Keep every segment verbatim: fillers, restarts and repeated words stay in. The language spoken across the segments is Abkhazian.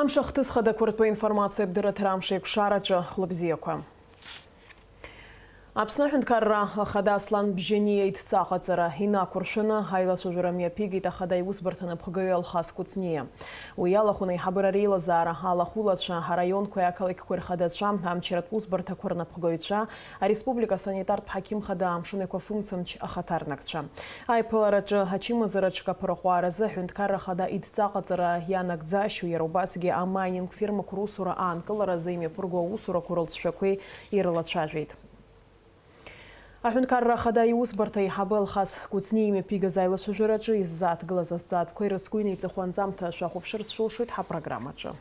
Амш ахҭыс хадақәа ртәы информациа абдырраҭара амш еиқәшараҿы хәлыбзиақәа. Аԥсны аҳәынҭқарра ахада Аслан Бжьаниа идҵа ҟаҵара инақәыршәаны аилацәажәара мҩаԥигеит ахада иусбарҭа напхгаҩы Алхас Кәыҵниа. Уи иалахәын аиҳабыра реилазаара алахәылацәа, араионқәеи ақалақьқәеи рхадацәа, амчаратә усбарҭақәа рнапхгаҩцәа, ареспублика асанитартә ҳақьым хада амшын еиқәафымцамч ахаҭарнакцәа. Аиԥылараҿы ачымазара ҽкаԥырӷәӷәаразы аҳәынҭқарра ахада идҵа ҟаҵара ианагӡашьоу, иара убасгьы амайнинг фирмақәа русура аанкыларазы имҩаԥырго аусурақәа рылҵшәақәеи ирылацәажәеит. Аҳәынҭқарра ахада иусбарҭа аиҳабы Алхас Кәыҵниа имҩаԥигаз аилацәажәараҿы иззааҭгылаз азҵаатәқәеи рызқәеи неиҵыху анҵамҭа шәахәаԥшырц шәылшоит ҳапрограммаҿы.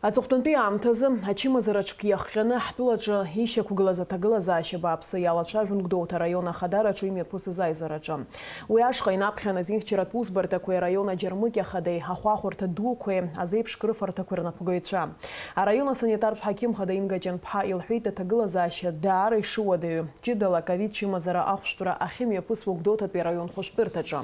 Аҵыхәтәантәи аамҭазы ачымазара ҽк иахҟьаны ҳтәылаҿы ишьақәгылаз аҭагылазаашьа бааԥсы иалацәажәон Гәдоуҭа араион ахадараҿы имҩаԥысыз аизараҿы. Уи ашҟа инаԥхьан азинхьчаратә усбарҭақәеи араион аџьармыкьа ахадеи ахәахәарҭа дуқәеи азеиԥш крыфарҭақәеи рнапхгаҩцәа. Араион асанитартә ҳақьым хада Инга Ҷанԥҳа илҳәеит аҭагылазаашьа даара ишыуадаҩу, ҷыдала аковид чымазара ахәшәтәра ахьымҩаԥысуа Гәдоуҭатәи араион хәышәтәырҭаҿы.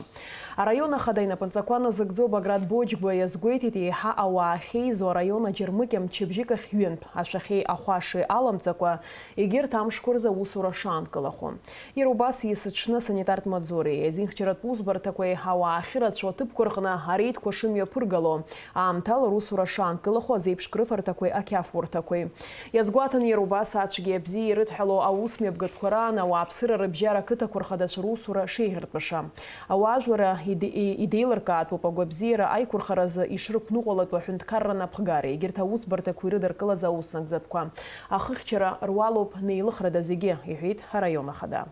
Араион ахада инапынҵақәа назыгӡо Баграт Боџьба иазгәеиҭеит, еиҳа ауаа ахьеизо араион аџьармыкьа мчыбжьык ахь ҩынтә, ашәахьеи ахәашеи аламҵакәа, егьырҭ амшқәа рзы аусура шаанкылахо. Иара убас есыҽны асанитартә маҵзуреи азинхьчаратә усбарҭақәеи ауаа ахьырацәоу аҭыԥқәа рҟны ареидқәа шымҩаԥыргало, аамҭала русура шаанкылахо азеиԥш крыфарҭақәеи ақьафурҭақәеи. Иазгәаҭан иара убас ацәгьеи абзиеи ирыдҳәалоу аус мҩаԥгатәқәа раан ауааԥсыра рыбжьара ақыҭақәа рхадацәа русура шеиӷьыртәыша. Ауаажәларра иде-, и-, идеилыркаатәуп агәабзиара аиқәырхаразы ишрықәныҟәалатәу аҳәынҭқарра напхгара, егьырҭ аусбарҭақәа ирыдыркылаз аус нагӡатәқәа. Ахыхьчара руалуп неилыхрада зегьы, иҳәеит араион ахада.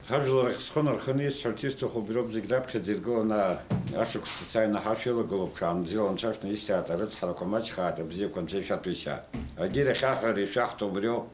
Ҳажәлар ахь схы нарханы исҳәарц исҭаху убриоуп, зегь раԥхьаӡа иргыланы ашықәс ҭацааины ҳашәа илагылоуп, ҽаанбзиала анцәа шәнаҩсааит, арыцҳарақәа маҷхааит, абзиақәа анцәа ишәаҭәеишьааит. Егьирахь аҳәара ишәаҳҭо убриоуп.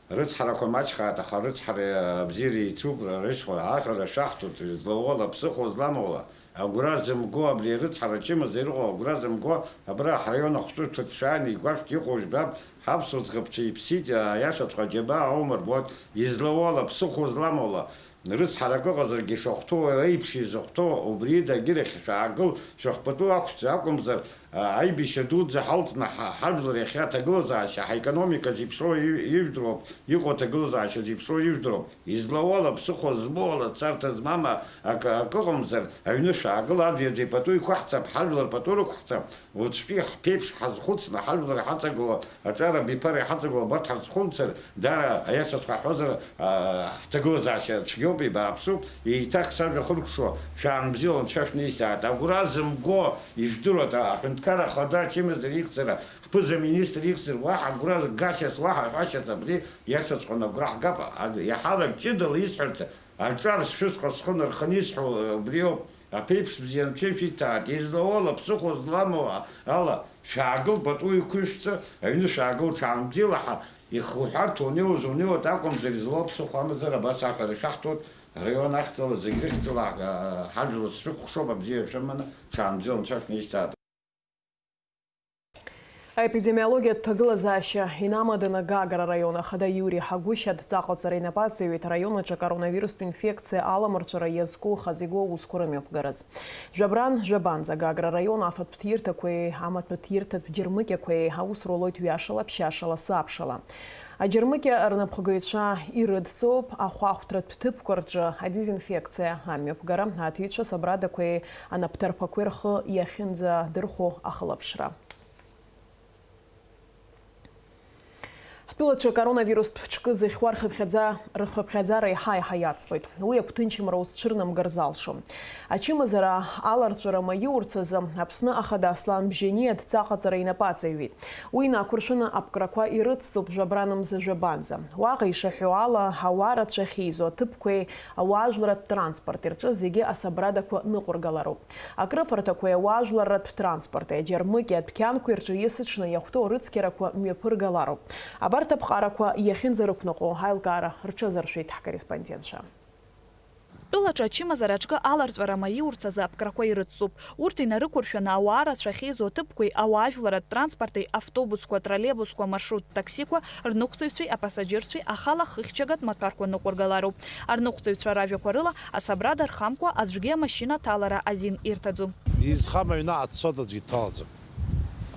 Рыцҳарақәа маҷхааит, аха рыцҳареи абзиареи еицуп, рышьхәа аҳәара шәаҳҭоит, излауала, ԥсыхәа зламоула, агәра зымго, абри арыцҳара ачымазара иҟоу агәра зымго, абра ҳраион ахәшәтәырҭаҿ шәааины игәашәҭ иҟоу жәбап, ҳаԥсуа ӡӷабцәа иԥсит, аиашаҵәҟьа аџьабаа аума рбоит, излауала, ԥсыхәа зламоула, рыцҳарак ыҟазаргьы ишахәҭоу еиԥш изыхәҭоу, убри ида агьырахь шәаагыл, шәыхәбатәы ақәҵа акәымзар, аибашьра дуӡӡа ҳалҵны ҳа-, ҳажәлар иахьа аҭагылазаашьа, ҳаекономика зеиԥшроу ижә-, ижәдыруоуп, иҟоу аҭагылазаашьа зеиԥшроу ижәдыруоуп. Излауала, ԥсыхәа змоуала, царҭа змама акы, акы ыҟамзар, аҩны шәаагыл, аӡә иаӡәы ипату иқәаҳҵап, ҳажәлар пату рықәҳҵап, уаҵәтәи ҳԥеиԥш ҳазхәыцны, ҳажәлар иҳаҵагылоу, аҿар абиԥара иҳаҵагылоу абарҭ ҳазхәыцыр, даара, аиашаҵәҟьа ҳҳәозар, аа, ҳҭагылазаашьа цәгьоуп, ибааԥсуп, еиҭах сажәа хыркәшо, ҽаанбзиала анцәа шәнеисааит. Агәра зымго, ижәдыруада, аҳәынҭқарра ахада ачымазара ихьӡара, ҳԥыза-министр ихьӡара, уаҳа агәра гашьас, уаҳа ҳәашьас абри иашаҵәҟьаны агәра ҳгап, ад-, иаҳарак ҷыдала исҳәарц, аҿар шәысҟа схы нарханы исҳәо убриоуп, аԥеиԥш бзиа анцәа ишәиҭааит, излауала, ԥсыхәа зламоу ала, шәаагыл, пату иқәышәҵы, аҩны шәаагыл, ҽаанбзиала ҳа-, ихуҳәарҭа унеиуаз унеиуеит акәымзар, излоу аԥсыхәа амазар, абас аҳәара шәаҳҭоит, раион ахьӡала, зегь рыхьӡала, а, ҳажәлар сшәыкәхшоуп, абзиара шәыманы, ҽаанбзиала анцәа шәнеишьҭааит. Аепидемиологиатә ҭагылазаашьа инамаданы Гагра араион ахада Иури Ҳагәышьа адҵа ҟаҵара инапы аҵаҩит араион аҿы акоронавирустә инфекциа аламырҵәара иазку хазы игоу аусқәа рымҩаԥгараз. Жәабран, жәабанӡа Гагра араион афатә ҭирҭақәеи амаҭәа ҭирҭатә џьармыкьақәеи аус рулоит ҩашала, ԥшьашала, сабшала. Аџьармыкьа рнапхгаҩцәа ирыдҵоуп ахәаахәҭратә ҭыԥқәа рҿы адезинфекциа амҩаԥгара, аҭыҩцәа асабрадақәеи анапҭарԥақәеи рхы иахьынӡадырхәо ахылаԥшра. Ҳтәылаҿы акоронавирустә ҽкы зыхьуа рхыԥхьаӡа-, рхыԥхьаӡара еиҳа-еиҳа иацлоит. Уи агәҭынчымра узцәырнамгар залшом. Ачымазара аларҵәара маиурц азы Аԥсны ахада Аслан Бжьаниа адҵа ҟаҵара инапы аҵаҩит. Уи инақәыршәаны аԥкрақәа ирыцҵоуп жәабран мза жәабанӡа. Уаҟа ишаҳәо ала, ауаа рацәа ахьеизо аҭыԥқәеи ауаажәларратә транспорти рҿы зегьы асабрадақәа ныҟәыргалароуп. Акрыфарҭақәеи ауаажәларратә транспорти, аџьармыкьа, адәқьанқәеи рҿы есыҽны иахәҭоу арыцқьарақәа мҩаԥыргалароуп. Абарҭ аԥҟарақәа иахьынӡарықәныҟәо аилкаара рҽазыршәеит ҳкорреспондентцәа. Тәылаҿы ачымазара аҿкы аларҵәара маиурц азы аԥкрақәа ирыцуп. Урҭ инарықәыршәаны ауаа рацәа ахьеизо аҭыԥқәеи ауаажәларратә транспорти, автобусқәа, троллейбусқәа, маршрут таксиқәа, рныҟәцаҩцәеи апассаџьырцәеи ахала хыхьчагатә маҭәарқәа ныҟәыргалароуп. Арныҟәцаҩцәа ражәақәа рыла, асабрада рхамкәа аӡәгьы амашьына аҭалара азин ирҭаӡом. Изхам аҩны аццоит, аӡәгьы дҭалаӡом.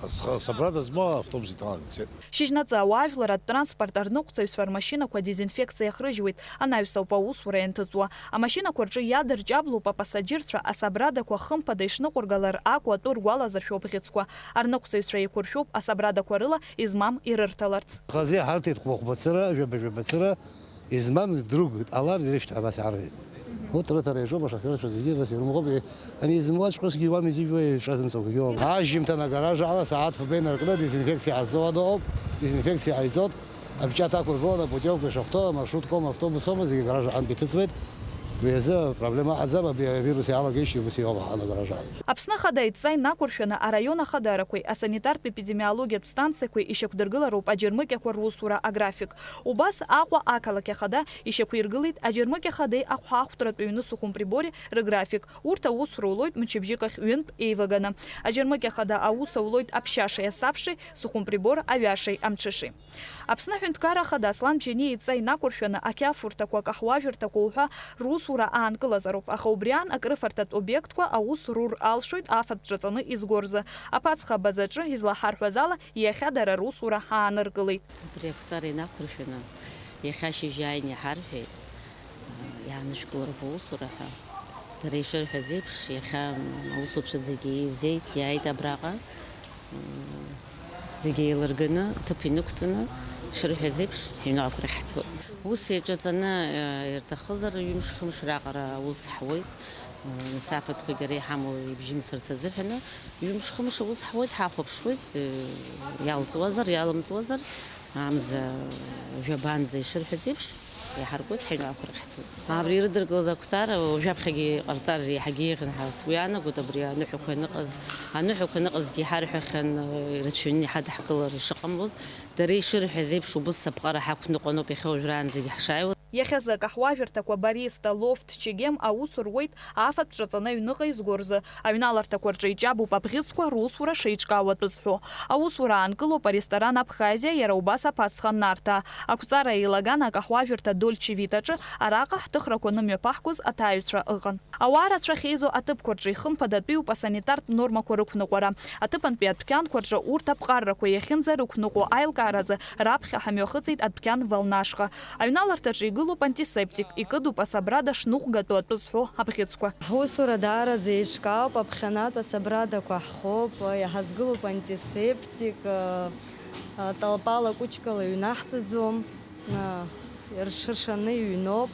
Асха-, асабрада змоу автобус иҭалан ицеит. Шьыжьнаҵы ауаажәларратә транспорт арныҟәцаҩцәа рмашьынақәа дезинфекциа иахрыжьуеит, анаҩс ауп аусура ианҭыҵуа. Амашьынақәа рҿы иадырҷаблоуп апассаџьырцәа асабрадақәа хымԥада ишныҟәыргалар акәу атәы ргәалазыршәо абӷьыцқәа. Арныҟәцаҩцәа еиқәыршәоуп асабрадақәа рыла измам ирырҭаларц. Хазы иҳарҭеит хәба-хәба цыра, жәаба-жәаба цыра, измам вдруг дҟалар ирышьҭа абас иарҳәеит. Урҭ рыҭара иаҿуп, ашоферцәа зегьы абас ирымӷоуп. Ани изымуаҵәҟьозгьы уамеи зегьы уа иҿазымҵогьы уам. Ажьымҭан агараж ала сааҭ фба инаркны дезинфекциа ҳазҵоу адоуп, дезинфекциа ҳаиҵот, апечат ақәыргылан, апутиовка ишахәҭоу, амаршрутком автобус аума зегьы агараж аҟынтә иҭыҵуеит. Уи азы проблема ыҟаӡам, абри авирус иалагеижьҭеи ус иоума агаражы. Аԥсны Ахада идҵа инақәыршәаны араион ахадарақәеи асанитартә-епидемиологиатә станциақәеи ишьақәдыргылароуп аџьармыкьақәа русура аграфик. Убас Аҟәа ақалақь ахада ишьақәиргылеит аџьармыкьа хадеи ахәҳахәҭратә ҩны Сухумприбори рыграфик. Урҭ аус рулоит мчыбжьык ахь ҩынтә еиваганы. Аџьармыкьа хада аус аулоит аԥшьашеи асабшеи, Сухумприбор аҩашеи амҽышеи. Аԥсны Аҳәынҭқарра Ахада Аслан Бжьаниа идҵа инақәыршәаны ақьафурҭақәа, акаҳуажәырҭақәа уҳәа русура аанкылазароуп, аха убри аан акрыфарҭатә обиектқәа аус рур алшоит афатә ҿаҵаны изго рзы. Аԥацха абазаҿы излаҳарҳәаз ала, иахьа дара русура ааныркылеит. Убри ақәҵара инақәыршәаны, иахьа ашьыжь ааины иҳарҳәеит, иаанышәкылароуп аусура ҳәа. Дара ишырҳәаз еиԥш, иахьа аусуцәа зегьы еизеит, иааит абраҟа. Зегьы еилырганы, ҭыԥ инықәҵаны, ишырҳәаз еиԥш, ҳаҩныҟақәа рахь ҳцоит. Ус еиҿаҵаны, э, ирҭахызар, ҩымш-хымш раҟара аус ҳуеит. Э, нас афатәқәагьы ара иҳамоу ибжьымсырц азыҳәаны, ҩымш-хымш аус ҳуеит, ҳахәаԥшуеит, э, иалҵуазар, иалымҵуазар, амза жәабанӡа ишырҳәаз еиԥш, иаҳаркуеит, ҳаҩныҟақәа рахь ҳцоит. Абри ирыдыркылаз ақәҵара уажәаԥхьагьы иҟарҵар иаҳагьы еиӷьын ҳәа сгәы иаанагоит, абри аныҳәақәа аныҟаз, аныҳәақәа аныҟазгьы иҳарҳәахьан, ирацәаҩны иҳадаҳкылар ишыҟамлоз, дара ишырҳәаз еиԥш убыс аԥҟара ҳақәныҟәаноуп иахьа уажәраанӡагьы ҳшааиуа. Иахьазы акаҳуажәырҭақәа Бариста, Лофт, Чегем аус руеит афатә ҿаҵаны аҩныҟа изго рзы. Аҩналарҭақәа рҿы иҷабуп абӷьыцқәа русура шеиҿкаау атәы зҳәо. Аусура аанкылоуп аресторан Абхазиа, иара убас аԥацха Нарҭаа. Ақәҵара еилаган акаҳуажәырҭа Дольче Витаҿы, араҟа ҳҭыхрақәа анымҩаԥаҳгоз аҭааҩцәа ыҟан. Ауаа рацәа ахьеизо аҭыԥқәа рҿы ихымԥадатәиуп асанитартә нормақәа рықәныҟәара. Аҭыԥантәи адәқьанқәа рҿы урҭ аԥҟаррақәа иахьынӡарықәныҟәо аилкааразы раԥхьа ҳамҩахыҵит адәқьан Волнашха. Аҩналарҭаҿы игылоуп антисептик, икыдуп асабрада шныҟәгатәу атәы зҳәо абӷьыцқәа. Ҳусура даараӡа еиҿкаауп, аԥхьанатә асабрадақәа ҳхоуп, иҳазгылоуп антисептик, а, а, талпала кәычкала иҩнаҳҵаӡом, а, рҽыршаны иҩноуп,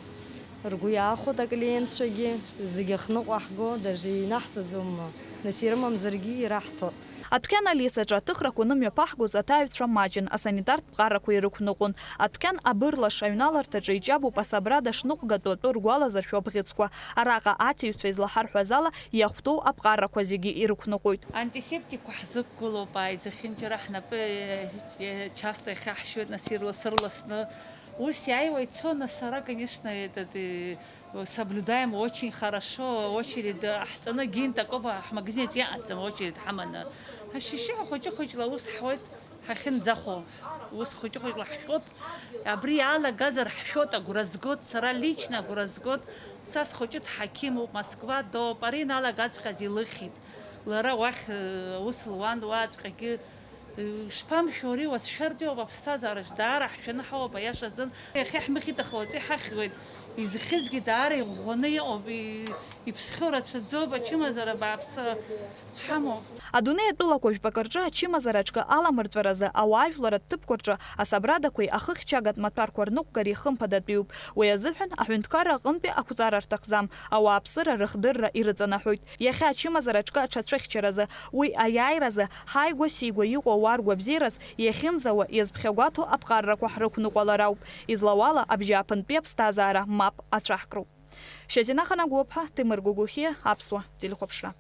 ргәы иаахәоит аклиентцәагьы, зегьы ахныҟәа ҳго, даже иҩнаҳҵаӡом, нас ирымамзаргьы ираҳҭо. Адәқьан Алисаҿы аҭыхрақәа анымҩаԥаҳгоз аҭааҩцәа маҷын, асанитартә ԥҟарақәа ирықәныҟәон. Адәқьан Абырлаш аҩналарҭаҿы иҷабуп асабрада шныҟәгатәу атәы ргәалазыршәо абӷьыцқәа. Араҟа аҭиҩцәа излаҳарҳәаз ала, иахәҭоу аԥҟарақәа зегьы ирықәныҟәоит. Антисептикқәа ҳзықәгылоуп, ааизахьынџьара ҳнапы, е, е, часто ихьаҳшьуеит, нас ирлас-ырласны. Ус иааиуа ицо, нас ара, конечно, этот, э, соблюдаем очень хорошо, очередь, э, ҳҵаны, Гинтакова ҳмагазин аҿы иаҟаӡам, очередь ҳаманы. Ҳашьшьыҳәа хәыҷы-хәыҷла аус ҳуеит, ҳахьынӡахәо, ус хәыҷы-хәыҷла ҳшәоит. Абри иалагазар ҳшәоит, агәра згоит, сара лично агәра згоит. Са схәыҷы дҳақьымуп, Москва доуп, ари иналагаҵәҟьаз илыхьит. Лара уахь, э, аус луан, уаҵәҟьагьы Шԥамшәо, ари уацәшәартә иоуп аԥсҭазаараҿ, даара ҳшәаны ҳауп, аиаша азын. Иахьа ҳмыхьит, аха уаҵәы иҳахьуеит. Изхьызгьы даара иӷәӷәаны иҟоуп, и-, иԥсхьоу рацәаӡоуп, ачымазара бааԥсы ҳамоуп. Адунеи атәылақәа жәпакы рҿы ачымазара аҿкы аламырҵәаразы ауаажәларратә ҭыԥқәа рҿы асабрадақәеи ахыхьчагатә маҭәарқәа рныҟәгареи хымԥадатәиуп. Уи азыҳәан аҳәынҭқарра аҟынтәи ақәҵара рҭахӡам, ауааԥсыра рыхдырра ирыҵанаҳәоит. Иахьа ачымазара аҿкы аҽацәыхьчаразы, уи аиааиразы, ҳааигәа-сигәа иҟоу ауаа ргәабзиараз иахьынӡауа, иазԥхьагәаҭоу аԥҟаррақәа ҳрықәныҟәалар ауп. Излауала, абжьааԥынтәи аԥсҭазаара мап ацәаҳкроуп. Шьазина Ханагәыԥҳа, Ҭемыр Гогохиа, Аԥсуа телехәаԥшра.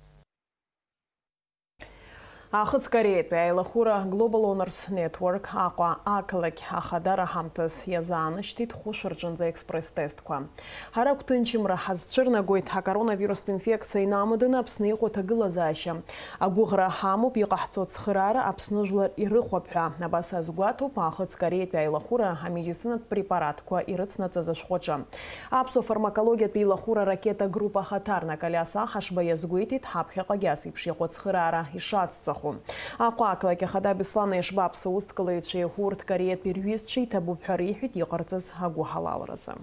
Аахыҵ Кореатәи аилахәыра Global Honors Network Аҟәа ақалақь ахадара ҳамҭас иазаанышьҭит хәышә рҿынӡа експресс-тестқәа. Ҳара агәҭынчымра ҳазцәырнагоит, акоронавирустә инфекциа инамаданы Аԥсны иҟоу аҭагылазаашьа. Агәыӷра ҳамоуп иҟаҳҵо ацхыраара Аԥсны жәлар ирыхәап ҳәа. Абас азгәаҭоуп Аахыҵ Кореатәи аилахәыра амедицинатә препаратқәа ирыцнаҵаз ашәҟәаҿы. Аԥсуа фармакологиатә еилахәыра Ракета Груп ахаҭарнак Алиас Аҳашба иазгәеиҭеит, ҳаԥхьаҟагьы ас еиԥш иҟоу ацхыраара ишацҵахо. Аҟәа ақалақь ахада Беслан Ешба аԥсуа усҭкалаҩцәеи урҭ Кореатәи рҩызцәеи иҭабуп ҳәа реиҳәеит иҟарҵаз агәыҳалалразы.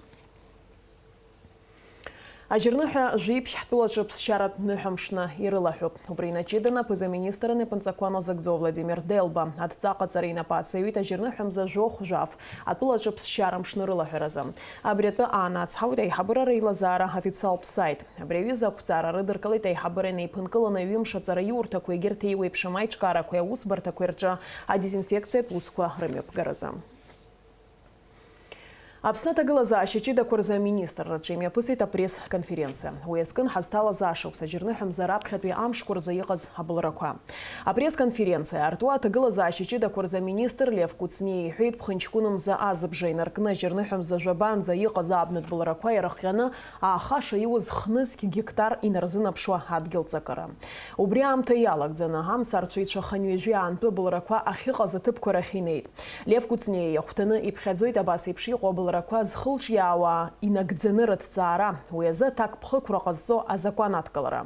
Ажьырныҳәа жәиԥшь ҳтәылаҿы ԥсшьаратә ныҳәамшны ирылаҳәуп. Убри инаҷыданы аԥыза-министр анапынҵақәа назыгӡо Владимир Делба адҵа ҟаҵара инапы ацаҩит ажьырныҳәа мза жәохә жәаф атәылаҿы ԥсшьара мшны рылаҳәаразы. Абри атәы аанацҳауеит аиҳабыра реилазаара официалтә саит. Абри аҩыза ақәҵара рыдыркылеит аиҳабыра инеиԥынкыланы ҩымш аҵараиурҭақәа егьырҭ еиуеиԥшым аиҿкаарақәеи аусбарҭақәеи рҿы адезинфекциатә усқәа рымҩаԥгаразы. Аԥсны аҭагылазаашьа ҷыдақәа рзы аминистрраҿы имҩаԥысит апресс-конференциа. Уи азкын ҳазҭалаз ашықәс, аџьарныҳәа мза раԥхьатәи амшқәа рзы иҟаз абылрақәа. Апресс-конференциа аартуа аҭагылазаашьа ҷыдақәа рзы аминистр Лев Кәыҵниа иҳәеит, ԥхынҷкәын мза азыбжа инаркны аџьарныҳәа мза жәабанӡа иҟаз абнатә былрақәа ирыхҟьаны, аахаша иуаз хнызқь гектар инарзынаԥшуа адгьыл ҵакыра. Убри аамҭа иалагӡаны амца арцәаҩцәа хынҩажәи аантәы былрақәа ахьыҟаз аҭыԥқәа рахь инеит. Лев Кәыҵниа иахәҭаны иԥхьаӡоит абас еиԥш иҟоу абылрақәа зхылҿиаауа инагӡаны рыҭҵаара, уи азы аҭакԥхықәра ҟазҵо азакәан адкылара.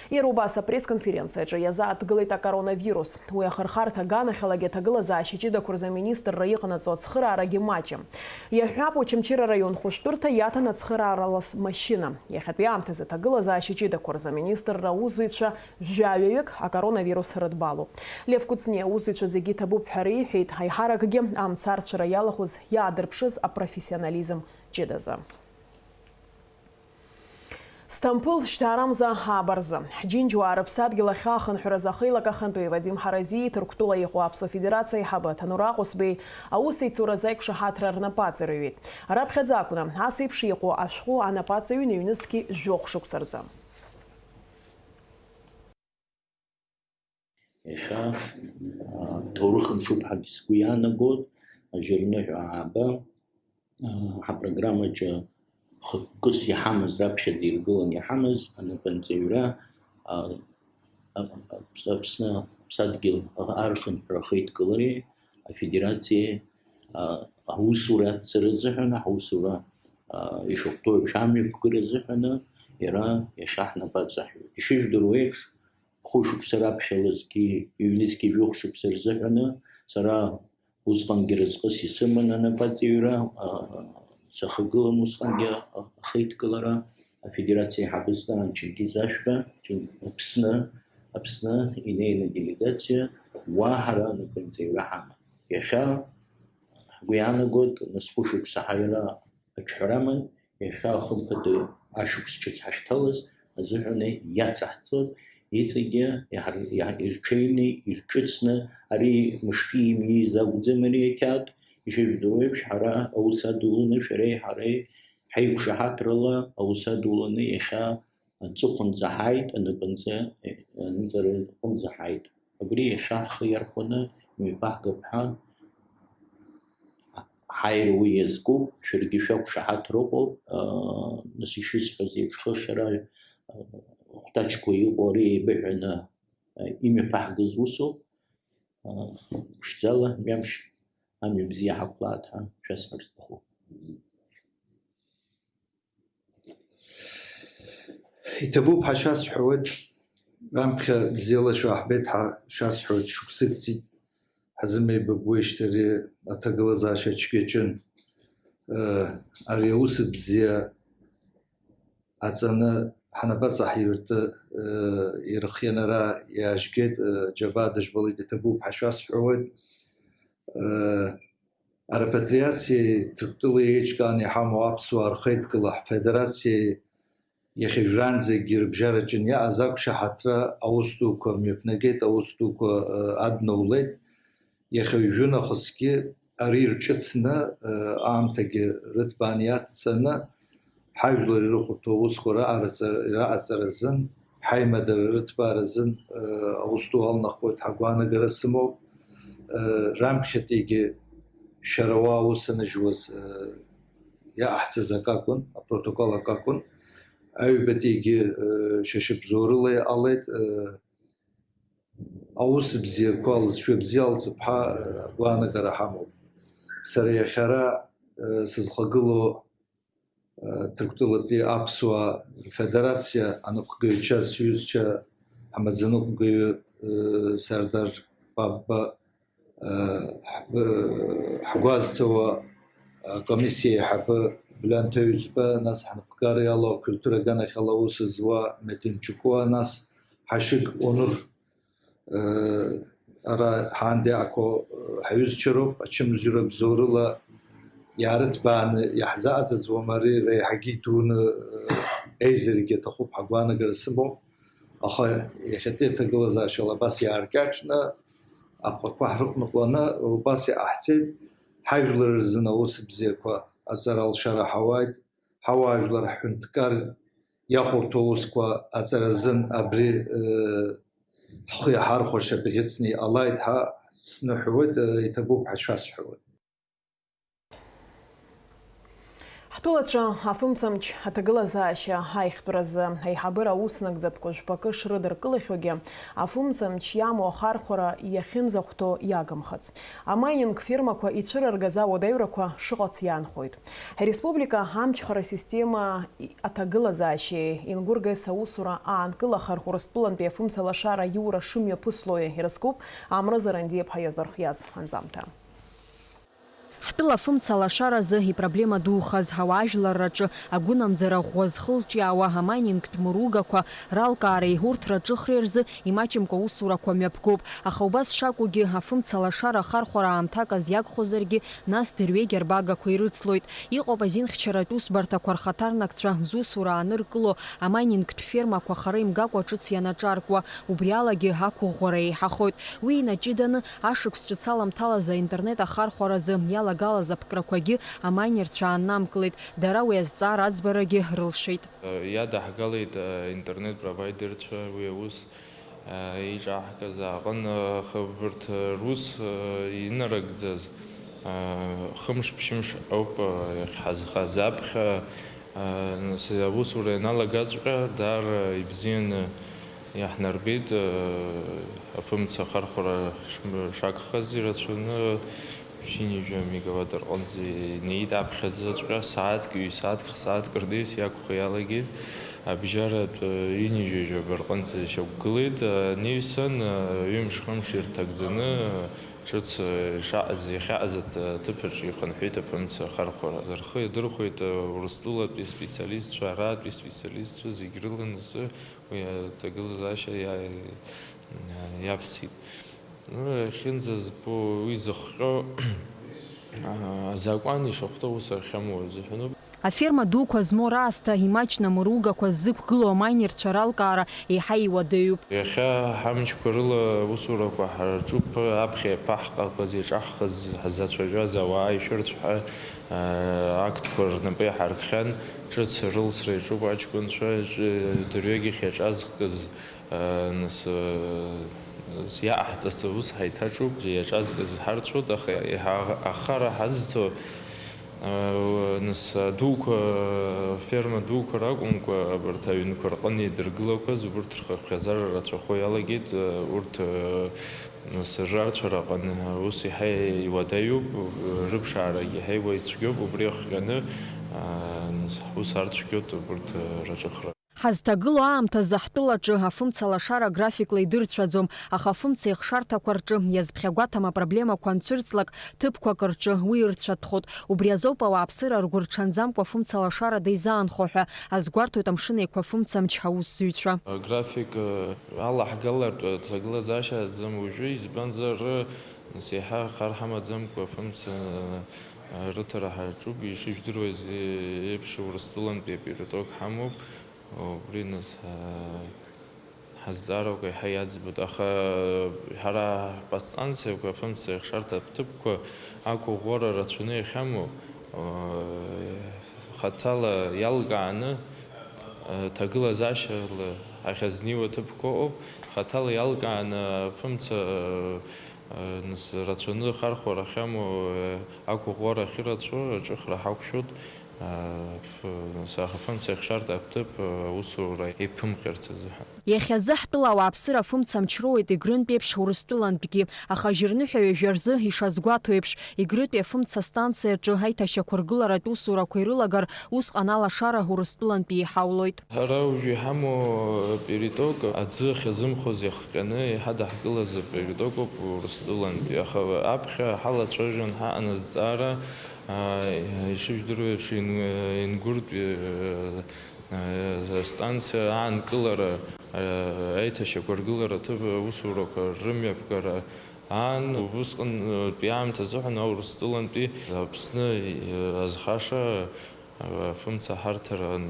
Иара убас апресс-конференциаҿы иазааҭгылеит акоронавирус. Уи ахырхарҭа аганахьалагьы аҭагылазаашьа ҷыдақәа рзы аминистрра иҟанаҵо ацхыраарагьы маҷым. Иаҳҳәап, Очамчыра араион хәышәтәырҭа иаҭан ацхырааралас машьына. Иахьатәи аамҭазы аҭагылазаашьа ҷыдақәа рзы аминистрра аусзуҩцәа жәаҩаҩык акоронавирус рыдбалоуп. Лев Кәыҵниа аусзуҩцәа зегьы иҭабуп ҳәа реиҳәеит, аиҳаракгьы амца арцәара иалахәыз иаадырԥшыз апрофессионализм ҷыдазы. Сҭампыл, шьҭаарамза ааба рзы. Ҳџьынџьуаа рыԥсадгьыл ахьаахынҳәраз ахеилак ахантәаҩы Вадим Ҳаразиеи Ҭырқәтәыла иҟоу Аԥсуа Федерациа аиҳабы Ҭанура Аҟәысбеи аусеицуразы аиқәшаҳаҭра рнапы аҵаҩит. Раԥхьаӡа акәны, ас еиԥш иҟоу ашәҟәы анапы аҵаҩын ҩнызқьи жәохә шықәса рзы. Иахьа, аа, ҭоурых мшуп ҳәагьы сгәы иаанагоит, ажьырныҳәа ааба, аа, ҳапрограммаҿы хықәкыс иҳамаз, раԥхьаӡа иргыланы иҳамаз анапынҵаҩра, аа, а-, а-, Аԥсны аԥсадгьыл архынҳәра ахеидкылареи афедерациеи, аа, аусура аццара азыҳәан, ҳаусура, аа, ишахәҭоу еиԥш амҩаԥгара азыҳәаны иара иахьа ҳнапы аҵаҳәоит. Ишыжәдыруа еиԥш, Хәышықәса раԥхьа ласгьы, ҩнызқьи жәохә шықәса рзыҳәаны сара усҟангьы разҟыс исыман анапаҵаҩра, а, сахагылан усҟангьы ахеидкылара, афедерациа аиҳабы сҵаан Чингиз Ашәба, Чин-, Аԥсны, Аԥсны инеины аделегациа, уа ҳара анапынҵаҩра ҳаман. Иахьа ҳгәы иаанагоит, нас хәышықәса ҳаира аҿҳәара аман, иахьа хымԥада ашықәс ҿыц ҳахьҭалаз азыҳәан иацаҳҵоит, иҵегьы иаҳар-, иаҳ-, ирҽеины, ирҿыцны, ари мышки имиз акәӡам ари ақьаад, ишыжәдыруа еиԥш, ҳара аус адуланы, шәареи ҳареи ҳаиқәшаҳаҭрала аус адуланы иахьа аҵыхәанӡа ҳааит, анапынҵа, анҵара аҟынӡа ҳааит. Абри иахьа ҳхы иархәаны имҩаԥаҳгап ҳәа ҳааира уи иазкуп, шәаргьы шәақәшаҳаҭра ыҟоуп, аа, нас ишысҳәаз еиԥш, хыхьара, аа, хәҭаҷқәа иҟоу ари еибыҳәаны, аа, имҩаԥаҳгаз усуп, аа, ԥшӡала мҩамш амҩа бзиа ҳақәлааит ҳәа шәасҳәар сҭахуп. Иҭабуп ҳәа шәасҳәауеит, раԥхьа бзиала шәаҳбеит ҳәа шәасҳәауеит, шықәсык ҵит ҳзымеибабуеижьҭеи ари аҭагылазаашьа цәгьа аҿын. Э, ари аус бзиа аҵаны ҳнапаҵаҳаиртәы, э, ирхиан ара иаажәгеит, э, џьабаа дыжәбалеит, иҭабуп ҳәа шәасҳәауеит. Э, арепатриациеи Ҭырқәтәылеи еиҿкааны иҳамоу аԥсуаа рхеидкыла ҳфедерациеи иахьа жәранӡагьы рыбжьараҿы иааз ақәшаҳаҭра аус дуқәа мҩаԥнагеит, аус дуқәа, э, аднаулеит. Иахьа уажәы нахысгьы ари рҿыцны, э, аамҭагьы рыҭбааны иацҵаны, ҳажәлар ирыхәарҭоу аусқәа раҟараҵа-, раҟаҵара азын Ҳаимадара рыҭбаара азын, э, аус ду алнахуеит ҳәа агәаанагара сымоуп. Э, раԥхьатәигьы шәара уа аус аныжьуаз, э, иаҟаҳҵаз акы акәын, апротокол акы акәын. Аҩбатәигьы, э, шәа шәыбзоурыла иҟалеит, э, аус бзиақәа лызшәа бзиа алҵып ҳәа, э, агәаанагара ҳамоуп. Сара иахьа ара, э, сызхагылоу Ҭырқәтәылатәи аԥсуаа рфедерациа аныҟәгаҩцәа, сҩызцәа, ҳмаӡаныҟәгаҩы, Сардар Бабба, ҳгәазҭауа акомиссиа аиҳабы Гәлианҭа Ҩӡба, нас ҳнапхгара иалоу акультура аганахьала аус зуа Метин Ҷыкәуа, нас Ҳашыг Онур, Ара ҳаанӡа иаақәоу ҳаҩызцәа роуп, ачымазара бзоурыла иаарыҭбааны иаҳзааӡаз уамари реиҳагьы идуны еизарагьы аҭахуп ҳәа агәаанагара сымоуп. Аха иахьатәи аҭагылазаашьала абас иааркьаҿны, апҟақәа ҳрыҟәныҟәланы убас иҟаҳҵеит. Ҳажәлар рзын аус бзиақәа аҵара алшара ҳауааит, ҳауаажәлар ҳҳәынҭқар иахәарҭоу аусқәа аҵара азын абри, э, ҳхы иаҳархәаша бӷьыцны иҟалааит ҳәа сныҳәоит, э, иҭабуп ҳәа шәасҳәоит. Ҳтәылаҿы афымцамч аҭагылазаашьа аихтәразы аиҳабыра аус нагӡатәқәа жәпакы шрыдыркылахьоугьы, афымцамч иамоу ахархәара иахьынӡахәҭоу иагымхац. Амайнинг фирмақәа ицәырыргаз ауадаҩрақәа шыҟац иаанхоит. Ҳреспублика амчхара система аҭагылазаашьеи Ингургес аусура аанкылахар Урыстәылантәи афымца лашара аиура шымҩаԥыслои ирызкуп Амра Зарандиаԥҳа иазырхиаз анҵамҭа. Ҳтәыла афымца лашаразы ипроблема духаз, ауаажәларраҿы агәынамӡара ӷәӷәа зхылҿиаауа амайнинг ҭмыругақәа ралкаареи урҭ раҿыхреи рзы имаҷымкәа аусурақәа мҩаԥгоуп. Аха убас шакәугьы, афымца лашара ахархәара аамҭак азиагхозаргьы, нас дырҩегь арбагақәа ирыцлоит. Иҟоуп азинхьчаратә усбарҭақәа рхаҭарнакцәа зусура ааныркыло, амайнингтә фермақәа хара имгакәа ҿыц ианаҿаркуа, убри алагьы ақәыӷәӷәара еиҳахоит. Уи инаҷыданы, ашықәс ҿыц аламҭалаз аинтернет ахархәаразы иалагалаз аԥкрақәагьы амайнерцәа ааннамкылеит, дара уи азҵаара аӡбарагьы рылшеит. Иадаҳгалеит аинтернет-провайдерцәа уи аус еиҿаҳкыз аҟын, аха убарҭ рус инарыгӡаз хымш-ԥшьымш ауп иахьҳазхаз. Аԥхьа, нас, аусура ианалагаҵәҟьа даара ибзианы иаҳнарбеит, афымца ахархәара шакәхаз ирацәаны, ҩажәа мегаватт рҟынӡа инеит, аԥхьаӡаҵәҟьа сааҭк, ҩ-сааҭк, х-сааҭк рнаҩс иақәхо иалагеит. Абжьаратә ҩынҩажәа жәаба рҟынӡа ишьақәгылеит. Анаҩсан, ҩымш-хымш ирҭагӡаны, ҿыц ишаҟаз, иахьаҟаз аҭ-, аҭыԥаҿ ихынҳәит афымца ахархәара. Рхы иадырхәеит Урыстәылатәи аспециалистцәа, аратәи аспециалистцәа зегь рыланазы уи аҭагылазаашьа иа-, иавсит. Ну, иахьынӡазбо, уи зыхҟьо, а, азакәан ишахәҭоу ус ахьамоу азыҳәаноуп. Аферма дуқәа змоу раасҭа имаҷны амыругақәа ззықәгылоу амайнерцәа ралкаара еиҳа иуадаҩуп. Иахьа ҳамчқәа рыла аусурақәа ҳарҿуп, аԥхьа иаԥаҳҟақәаз, иаҿаҳхыз ҳзацәажәаз ауаа ишәырҭ ҳәа, а, актқәа рнапы иаҳаркхьан, ҿыц рылсра иаҿуп аҷкәынцәа, ҿ-, дырҩегьых иаҿазкыз Нас, иааҳҵас аус ҳаиҭаҿуп, иаҿазкыз ҳарцәоит, аха иаҳа ахара ҳазҭо, нас, адуқәа, ферма дуқәа ракәымкәа, абарҭ аҩнқәа рҟны идыргылақәаз, убырҭ рхыԥхьаӡара рацәахо иалагеит, урҭ, нас, рарцәара аҟны аус иаҳа иуадаҩуп, рыԥшаарагьы иаҳа ицәгьоуп, убри ахҟьаны, нас, ҳус арцәгьоит убырҭ раҿыхра. Ҳазҭагылоу аамҭазы ҳтәылаҿы афымца лашара графикла идырцәаӡом, аха афымца еихшарҭақәа рҿы иазԥхьагәаҭам апроблемақәа анцәырҵлак, ҭыԥқәак рҿы уи ырцәатәхоит. Убри азоуп ауааԥсыра ргәырҽанӡамкәа афымца лашарада изаанхо ҳәа азгәарҭоит Амшын Еиқәа афымцамч аусзуҩцәа. Аграфик, э, алаҳгалартә аҭагылазаашьа аӡам уажәы, избанзар, нас, еиҳа хар ҳамаӡамкәа афымца, э, рыҭара ҳаҿуп, ишыжәдыруаз еиԥш, Урыстәылантәи апериток ҳамоуп. Убри, нас, ҳазҵаарақәа еиҳа иаӡбоит, аха ҳара ҳподстанциақәа афымца еихшарҭа аҭыԥқәа ақәыӷәӷәара рацәаны иахьамоу, хаҭала иалкааны, ҭагылазаашьала Ахьазнеиуа ҭыԥқәа ыҟоуп, хаҭала иалкааны афымца, э, э, нас рацәаны ахархәара ахьамоу, э, ақәыӷәӷәара ахьырацәоу аҿыхра ҳақәшәоит, э, ф-, нас афымца ихшартә аҭыԥ, э, аусура иԥымҟьарц азыҳәан. Иахьазы ҳтәыла ауааԥсыра афымца мчроуеит Егрынтә еиԥш Урыстәылантәгьы, аха ажьырныҳәа ҩажәа рзы, ишазгәаҭо еиԥш, Егрытәи афымца астанциа аҿы аиҭашьақәыргыларатә усурақәа ирылагар, усҟан алашара Урыстәылантәи иҳаулоит. Ҳара уажәы иҳамоу периток аӡы ахьазымхоз иахҟьаны иҳадаҳкылаз апериток ауп Урыстәылантәи, аха аԥхьа ҳалацәажәон ҳаҟан азҵаара, аа, ишыжәдыруа еиԥш, Ин-, Ингуртәи, аа, станциа аанкылара, аа, аиҭашьақәыргылара аҭыԥ аусурақәа рымҩаԥгара аан, убысҟантәи аамҭазыҳәан Аурыстәылантәи Аԥсны, аа, азхаша, Афымца ҳарҭаран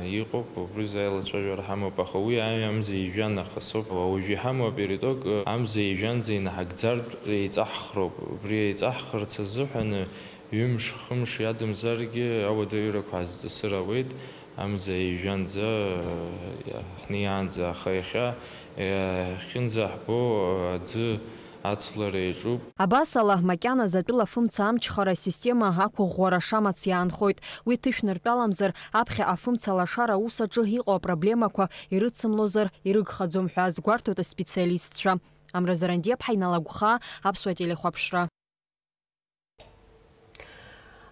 иҟоуп, убри азы аилацәажәара ҳамоуп, аха уи аҩ-, амза ижәан нахыс ауп. Уажә иҳамоу апериток амза ижәанӡа инаҳагӡартә еиҵаҳхроуп. Убри еиҵаҳхырц азыҳәан ҩымш-хымш иадамзаргьы ауадаҩрақәа ҳазҵысыр ауеит, амза ижәанӡа ҳнеиаанӡа, аха иахьа иахьынӡаҳбо аӡы ацлара иаҿуп. Абасала, макьаназы атәыла афымца амчхара асистема ақәыӷәӷәара шамац иаанхоит. Уи ҭышәныртәаламзар, аԥхьа афымца лашара аус аҿы иҟоу апроблемақәа ирыцымлозар ирыгхаӡом ҳәа азгәарҭоит аспециалистцәа. Амра Зарандиаԥҳа, Инал Агәхаа, Аԥсуа телехәаԥшра.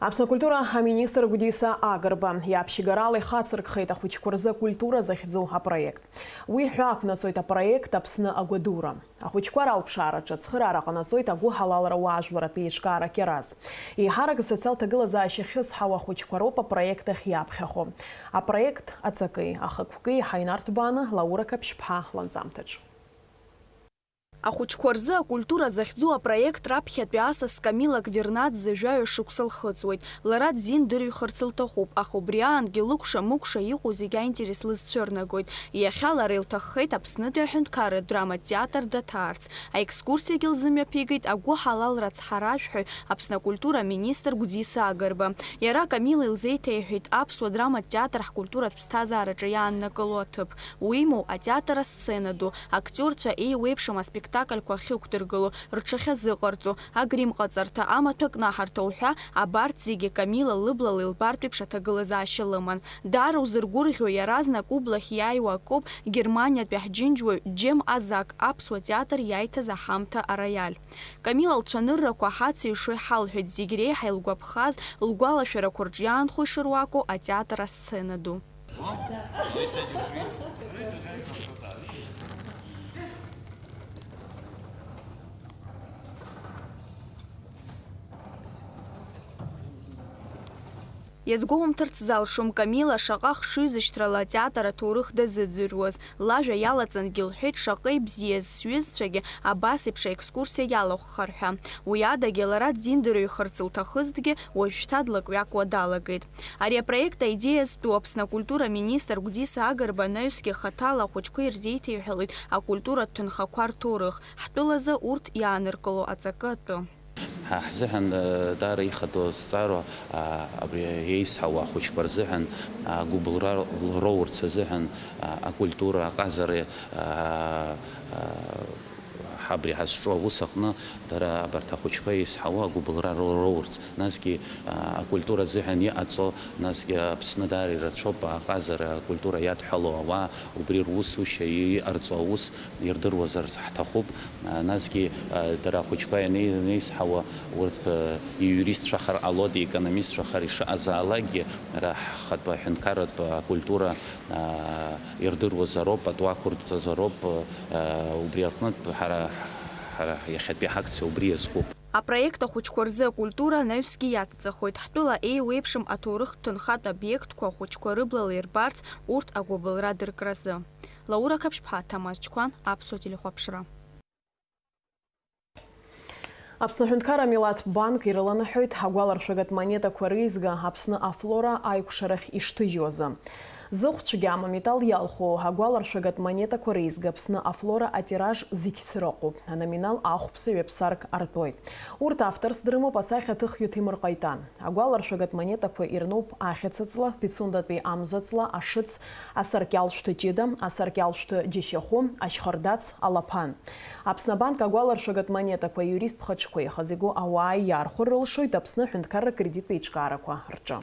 Аԥсны акультура аминистр Гәдиса Агрба иаԥшьгарала ихацыркхеит ахәыҷқәа рзы акультура захьӡу апроект. Уи ҳәа ақәнаҵоит апроект Аԥсны агәадура. Ахәыҷқәа ралԥшаараҿы ацхыраара ҟанаҵоит агәыҳалалра уаажәларратә еиҿкаара Кьараз. Еиҳарак асоциалтә ҭагылазаашьа ахьызҳауа ахәыҷқәа роуп апроект ахь иаԥхьахо. Апроект аҵаки ахықәки еиҳа инарҭбааны Лаура Қаԥшьԥҳа ланҵамҭаҿ. Ахәыҷқәа рзы акультура захьӡу апроект раԥхьатәи асас Камила Квирнадзе жәаҩа шықәса лхыҵуеит. Лара дзиндырҩхарц лҭахуп, аха убри аангьы лыкәша-мыкәша иҟоу зегь аинтерес лызцәырнагоит. Иахьа лара илҭаххеит Аԥснытәи аҳәынҭқарратә драматә театр даҭаарц. Аекскурсиагьы лзымҩаԥигеит агәыҳалалра ацҳаражәҳәаҩ, Аԥсны акультура аминистр Гәдиса Агрба. Иара Камила илзеиҭеиҳәеит аԥсуа драматә театр ҳкультуратә ԥсҭазаараҿы иааннакыло аҭыԥ. Уимоу, атеатр асцена ду, актиорцәа еиуеиԥшым аспектакльқәа ахьықәдыргыло, рҽахьазыҟарҵо, агрим ҟаҵарҭа, амаҭәа кнаҳарҭа уҳәа, абарҭ зегьы Камила лыблала илбартә еиԥш аҭагылазаашьа лыман. Даара узыргәырӷьо, иаразнак ублахь иааиуа акоуп германиатәи ҳџьынџьуаҩ Џьем Азак аԥсуа театр иаиҭаз аҳамҭа ароиаль. Камила лцәаныррақәа ҳацеиҩшо иҳалҳәеит, зегь реиҳа илгәаԥхаз, лгәалашәарақәа рҿы иаанхо ишыруаку атеатр асцена ду. Иазгәоумҭарц залшом Камила шаҟа хшыҩзышьҭрала атеатр аҭоурых дазыӡырҩуаз. Лажәа иалаҵангьы лҳәеит, шаҟа ибзиаз сҩызцәагьы абас еиԥш аекскурсиа иалахәхар ҳәа. Уи адагьы, лара дзиндырҩхарц лҭахызҭгьы, уажәшьҭа длакҩакуа далагеит. Ари апроект аидеиа зтәу Аԥсны акультура аминистр Гәдиса Агрба анаҩсгьы хаҭала ахәыҷқәа ирзеиҭеиҳәалоит акультуратә ҭынхақәа рҭоурых, ҳтәылазы урҭ иааныркыло аҵакы атәы. Ҳа ҳзыҳәан, э, даара ихадоу азҵаара, а, абри еизҳауа ахәыҷқәа рзыҳәан, а, гәыбылра роурц азыҳәан, а, акультура, аҟазара, а, а, ҳабри ҳазҿу аус аҟны дара абарҭ ахәыҷқәа еизҳауа агәыбылра ро-, роурц, насгьы, а, акультура азыҳәан иҟаҵо, насгьы Аԥсны даара ирацәоуп аҟазара, акультура иадҳәало ауаа, убри русушьа, и-, иҟарҵо аус ирдыруазар ҳҭахуп. А, насгьы, а, дара ахәыҷқәа ианеи-, ианеизҳауа, урҭ, а, ииуристцәахар ҟалоит, иекономистцәахар ишыҟазаалакгьы, ара ҳхатәы аҳәынҭқарратә акультура, а, ирдыруазароуп, пату ақәырҵазароуп, а, убри аҟнытә ҳара, ҳара иахьатәи ҳакциа убри иазкуп. Апроект ахәыҷқәа рзы акультура анаҩсгьы иацҵахоит, ҳтәыла еиуеиԥшым аҭоурыхтә ҭынхатә обиектқәа ахәыҷқәа рыблала ирбарц урҭ агәыбылра дыркразы. Лаура Қаԥшьԥҳа, Ҭамаз Чқәан, Аԥсуа телехәаԥшра. Аԥсны аҳәынҭқарра амилаҭ банк ирыланаҳәоит агәаларшәагатә монетақәа реизга Аԥсны афлора аикәшарахь ишҭыжьу азы. Зыхәцәгьа амамитал иалху агәаларшәагатә монетақәа реизга Аԥсны афлора атираж зегь цырыҟуп. Аноминал ахәԥса ҩаԥсарк артуеит. Урҭ авторс дрымоуп асахьаҭыхҩы Ҭемыр Ҟаитан. Агәаларшәагатә монетақәа ирнуп ахьаца ҵла, Пицундатәи амза ҵла, ашыц, асаркьалшәҭы ҷыда, асаркьалшәҭы џьашьахәы, ашьхардац, алаԥан. Аԥсны абанк агәаларшәагатә монетақәа аиуристтә хаҿқәа ихазиго ауаа иаархәыр рылшоит Аԥсны аҳәынҭқарра акредиттә еиҿкаарақәа рҿы.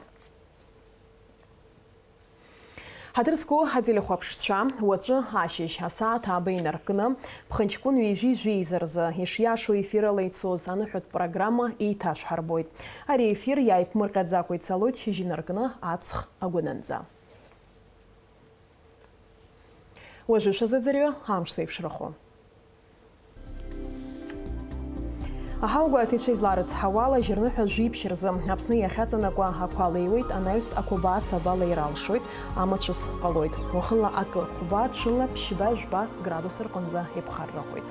Ҳаҭыр зқәу ателехәаԥшцәа, уаҵәы ашьыжь асааҭ ааба инаркны, ԥхынҷкәын ҩажәи жәеиза рзы ишиашоу ефирала ицоз аныҳәатә программа еиҭашәҳарбоит. Ари аефир иааиԥмырҟьаӡакәа ицалоит шьыжь инаркны аҵх агәанынӡа. Уажәы шәазыӡырҩы амш зеиԥшрахо. Аҳауагәаҭаҩцәа изларыцҳауала, жьырныҳәа жәиԥшь рзы Аԥсны иахьаҵанакуа ақәа леиуеит, анаҩс ақәабаа сабала иралшоит, амацәыс ҟалоит. Уахынла акы хәба, ҽынла ԥшьба-жәба градус рҟынӡа иԥхаррахоит.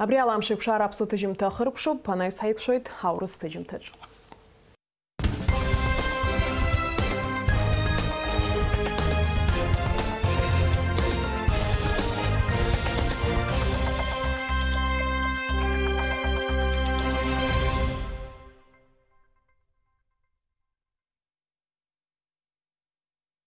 Абри ала амш еиқәшара аԥсуа ҭыжьымҭа ахыркәшоуп, анаҩс ҳаиқәшәоит аурыс ҭыжьымҭаҿ.